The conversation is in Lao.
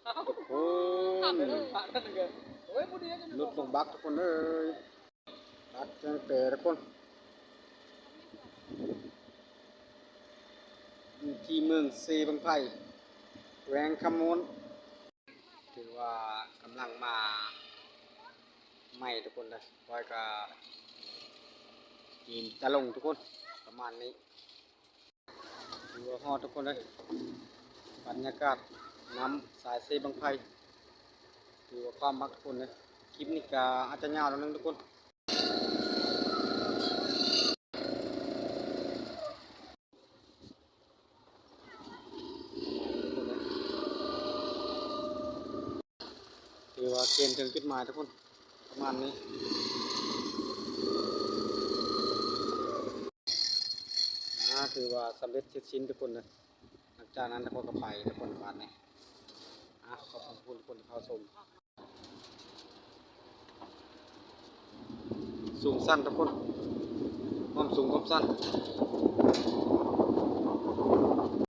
ທຸກຄົນ ລົດລົງບັກທຸກຄົນເອີຍ ບັກແກງແປທຸກຄົນ ຢູ່ທີ່ເມືອງເຊບັ້ງໄຟ ແຂວງຄຳມ່ວນ ຖືວ່າກຳລັງມາໃໝ່ທຸກຄົນເດີ ຂ້ອຍກໍກິນຕະຫຼົງທຸກຄົນ ປະມານນີ້. ຖືວ່າຮອດທຸກຄົນເດີ ບັນຍາກາດນ້ຳສາຍເຊບັ້ງໄຟ ຖືວ່າຄວາມມັກທຸກຄົນເດີ. ຄລິບນີ້ກະອາດຈະຍາວໜ້ອຍໜຶ່ງທຸກຄົນ ຖືວ່າເກນເຖິງຈຸດໝາຍທຸກຄົນ ປະມານນີ້ ອາ ຖືວ່າສຳເລັດເສັດສິ້ນທຸກຄົນເດີ. ຫຼັງຈາກນັ້ນເຮົາກໍໄປທຸກຄົນ ບາດນີ້ ອາ ຂອບຄຸນທຸກຄົນທີ່ເຂົ້າຊົມ. ສູງຊັນທຸກຄົນ ຄວາມສູງຄວາມຊັນ